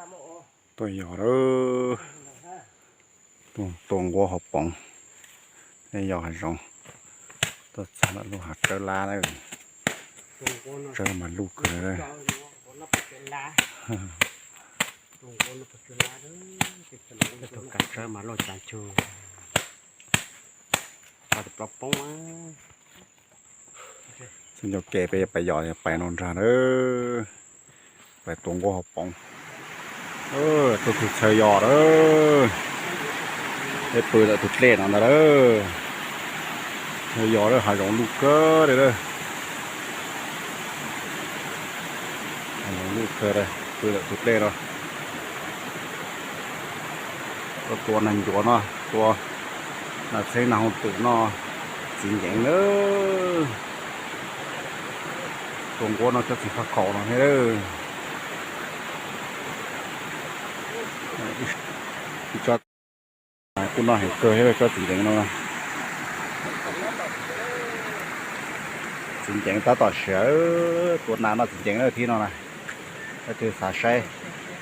Tuaj yos lawm, tuaj tua nquab hauv poov, yos hav zoov, tuaj txog ntawm lub hav tsawb lab lawm, tsawb mas luj kawg. Tuaj kav tsawb mas luj cav cug, pab tawm plaub poob. Txij nco ke peb yuav pais yos, pais no nrag lawm, pais tua nquab hauv poov. Tuaj txhawv yos lawm, peb pw ntawm tus dlej no ntag lawm. Txhawv yos lawm, hav zoov luj kawg li lawm. Hav zoov luj kawg li, pw ntawm tus dlej no. Tuaj tua nag ncuav no, tua nag txheeb nag hooj twm no, txiv nceev lawm. Tua nquab no cov txiv faj kaum no thiab lawm. Ib tsob kuj noj heev kawg thiab, tsob txiv nceev no. Txiv nceev tab tom siav, tua nas noj txiv nceev na thib no na. Leej twg xav saib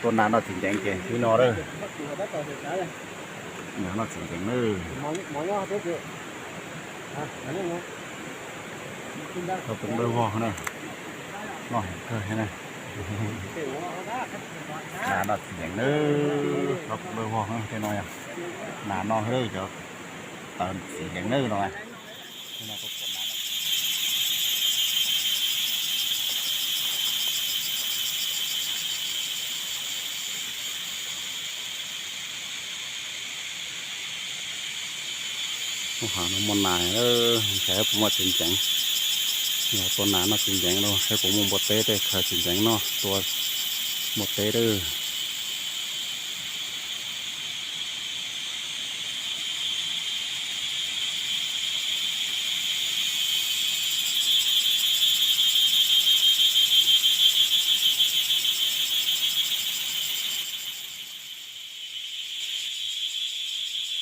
tua nas noj txiv nceev ces thib no lawm. Nas noj txiv nceev na. Tau poob dawb vog na. Noj heev kawg thiab na. Nas noj txiv nceev na. Tau poob dawb vog tej no yog nas noj thiab cov txiv nceev na no. Lub hav no muaj nas, saib puas muaj txiv nceev. Yog tua nas noj txiv nceev lauj, saib puas muaj npua teb tej khaws txiv nceev noj tua npua teb lawm.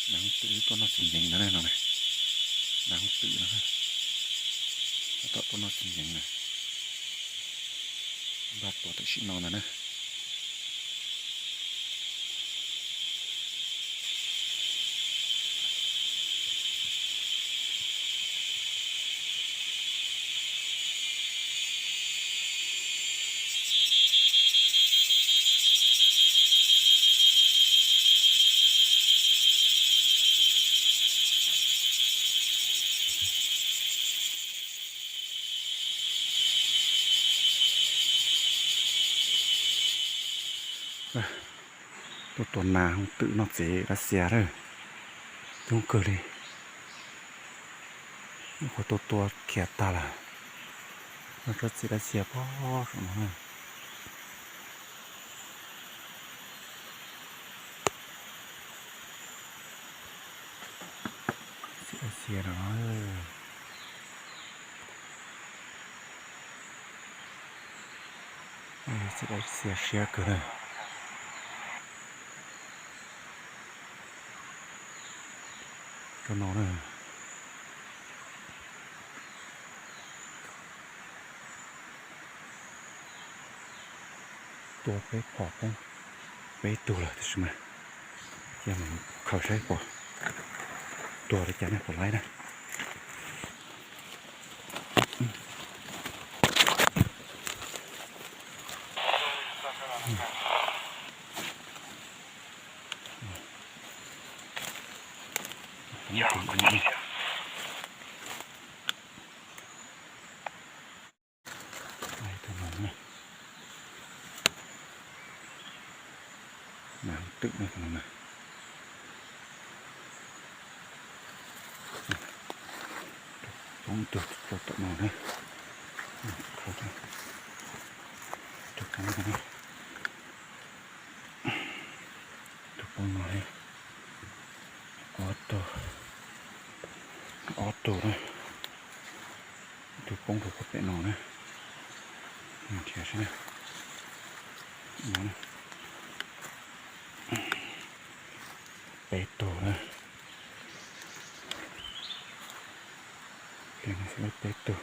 Nas hooj twm tuaj noj txiv nceev ntag no. Nas hooj twm no, tab tom tuaj noj txiv nceev na. Npaj tua tam sim no ntag na. Tuaj tua nas hooj twm noj txiv dab xia lawm. Coob kawg li. Nyuam qhuav tuaj tua khiav tag lawm. Noj tsob txiv dab xia pob saum no na. Txiv dab xia no. Txiv dab xia siab kawg na. Tsob no na. Tua peb phom poob peb tug lawm tab sis mas cia mus khaws saib puas tuag li cas ne, puas laib na. Nas hooj twm no na, tus no na. Poob ib tug rau tom no na. Tus poob no na. Tus poob no na. Ob tug, ob tug na. Tus poob rau puag pem no na. Nrhiav seb na. No na. Peb tug na. Peb tug.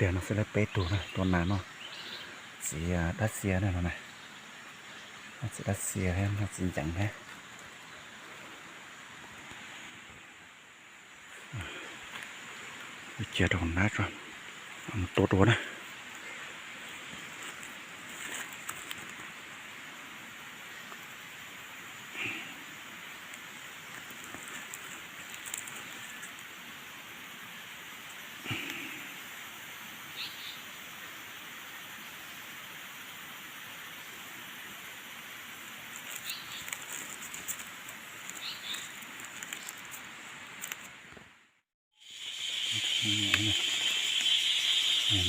Yog no xwb lawv peb tug na, tua nas noj txiv dab xia na no na. Noj txiv dab xia thiab noj txiv nceev thiab. Cia rau nab tso, mus tua dua na.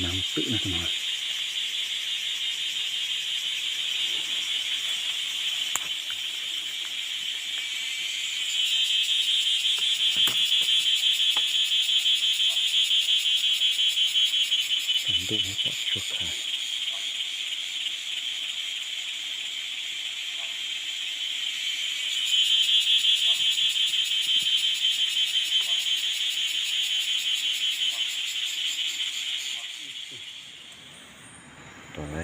Nas twm no. Ntuj pom tsuag khav. Tus,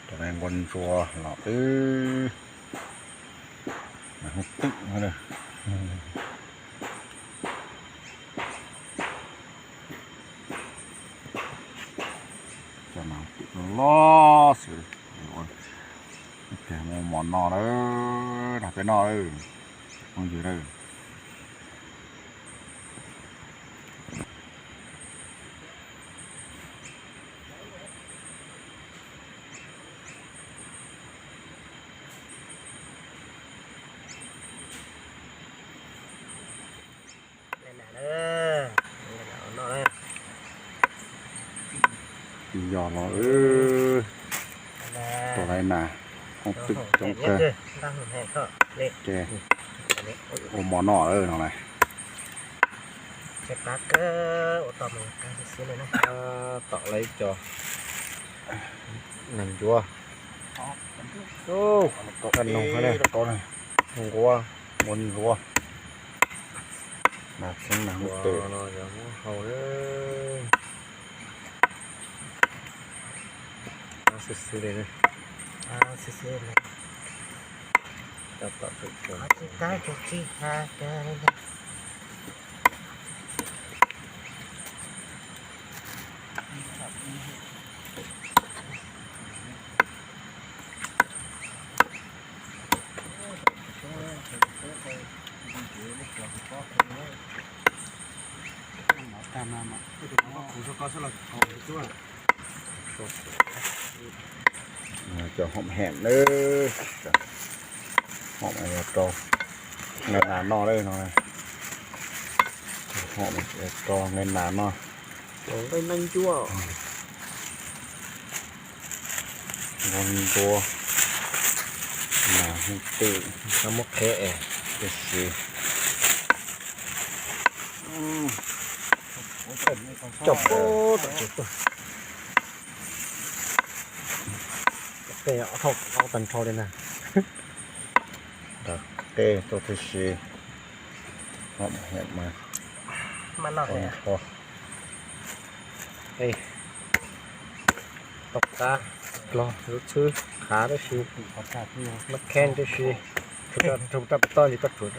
tus nqua ntsuag los wb, mas hoob twm. Cov nas twm loj xwb. Mus mov no lawm, nrog peb noj lawm, phooj ywg lawm. Yog los, tus laiv nas, hoob twm coob kawg. Ces ua mov noj lawm no na. Tom lawv cov nas ncuav, nqua, nqua ntsuag, nas txheeb nas hoob twm. Xwb xwb li. Cov hom hem na, hom rau nqaij nas noj no, hom rau nqaij nas noj. Nqaij nas ncuav, nqua ntsuag, nas hoob twm, muab qheb es tib si. Coj puag tom tsev tuaj. Tej ob tag nrho li na. Qeb tuaj tib si. Hom hem mas, tau qab, lub txhwb qhav tib si, mab kheb tib si, rau raj pem toj li koj tsuav.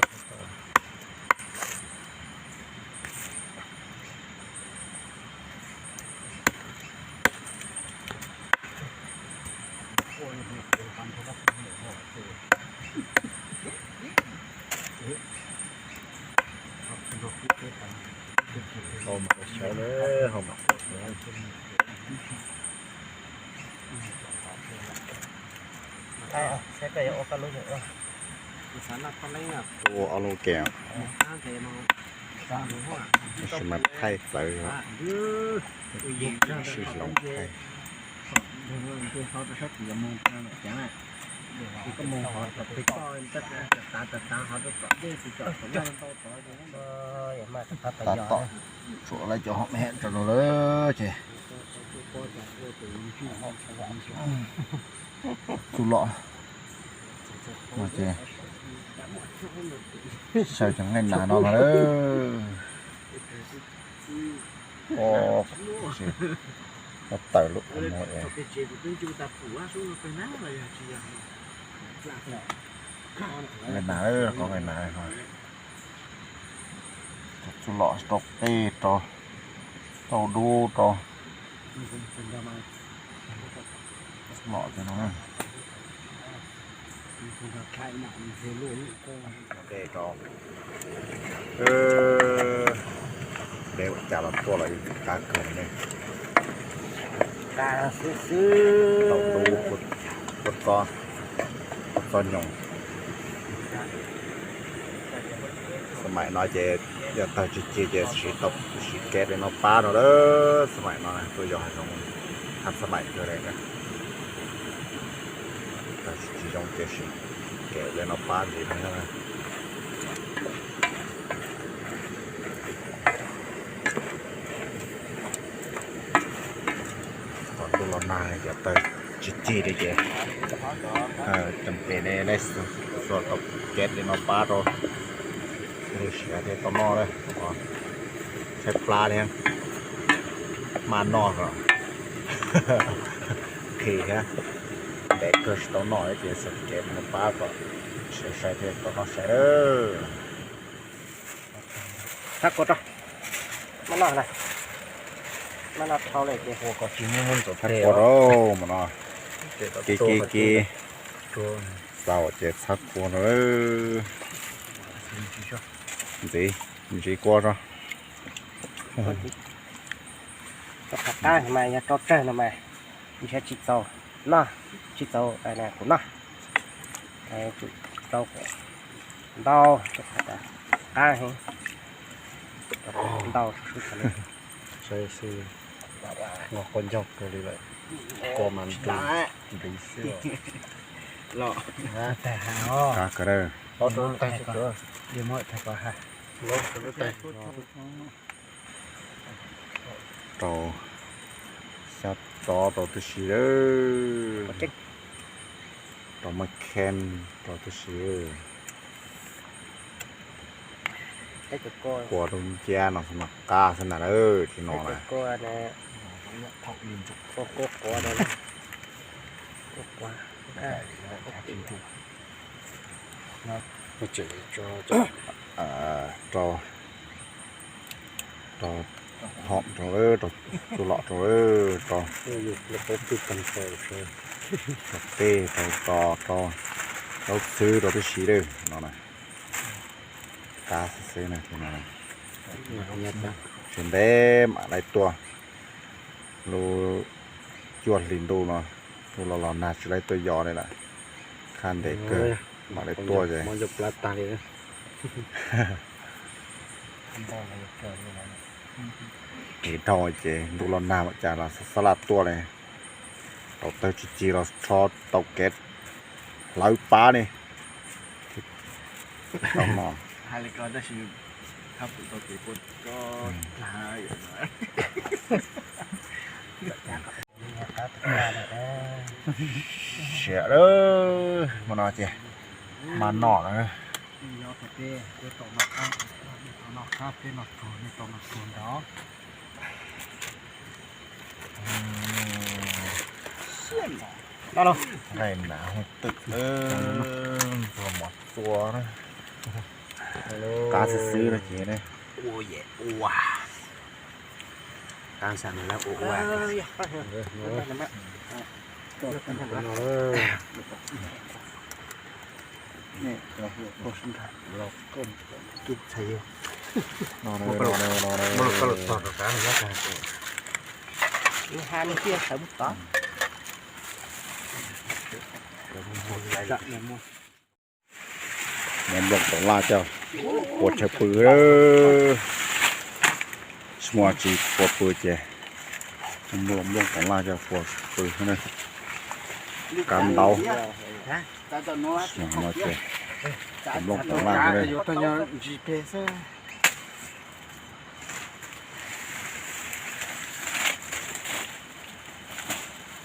Hau mam sawv na, hau mam. Ua ob lub ke, tab sis mas thaij txawv, sib hloov thaij. Tab tom tsuam lawv cov hom hem tso rau lawm ces txuj lom no ces xyaw cov nqaij nas no lawm. Ua, tawm lub no es. Nqaij nas, qos nqaij nas no. Txuj lom rau qej rau, rau dub rau. Txuj lom cov no na. Qej rau. Deb ua cas los tuaj los yeej qab kawg ne. Tau dub, kua txob, kua txob nyoos. Xab maim no ces yog tawg tsis ci ces siv tau, siv kev li no pab rau lawm. Xab maim no tuaj yos hav zoov, hab xab maim kawg li. Tawg tsis ci zoo ces siv kev li no pab ntxiv no. Qhov ntuj los nag ces tawg tsis ci li ces tseem pem li lej xuas tau kev li no pab rau. Siav thiaj tau noj lawm. Tshaib plab thiab, maj noj kom khi thiab, ntev kawg tsis tau noj ces xuas kev li no pab kom siav sai thiaj tau noj sai lawm. Thab kua rau. Maj noj na. Maj noj dhau li ces ua kom tsis muaj ntxuav thab kua rau mas no. Kiv kiv kiv. Txaus ces txhab kua rau. Ntxiv, ntxiv kua rau. Rau qab mas yog rau tsawg no mas ntshe tsis txaus noj, tsis txaus kuv noj. Txaus ntau, qab heev, ntau. Saib xwb, noj quav ncaug kawg li lawm, kua mas ntuv xwb. Qab kawg. Rau xyab tsov rau tib si lawm, rau maj kheej rau tib si. Kua rau ncab no xwb mas qab xwb na lawm, tsis no na. Rau, rau hom rau, rau txuj lom rau, rau tej rau, rau, rau txhwb rau tib si lawm no na. Qab xwb xwb na, tsis ntev mam li tuaj. Lub cuaj hlis ntuj no, ntuj los los nag tsis laib tuaj yos li lawm. Qab ntev kawg mam li tuaj ces. Ris dhau ces ntuj los nag mam cas los xab laj tuaj li. Tau tawg tsis ci los rho tau kev hlawv pab li. Siav lawm, hmo no ces maj noj na. Nqaij nas hooj twm, npog mov txua na. Qab xwb xwb no ces ne. Muab nplooj toov laj coj puas chaw pw. Tsis muaj tsis puas pw ces muab nplooj toov laj coj puas pw. Kab ntaub, nplooj toov laj.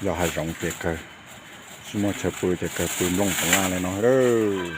Yog hav zoov ces kawg, tsis muaj chaw pw ces kawg pw nplooj toov laj li no lawm.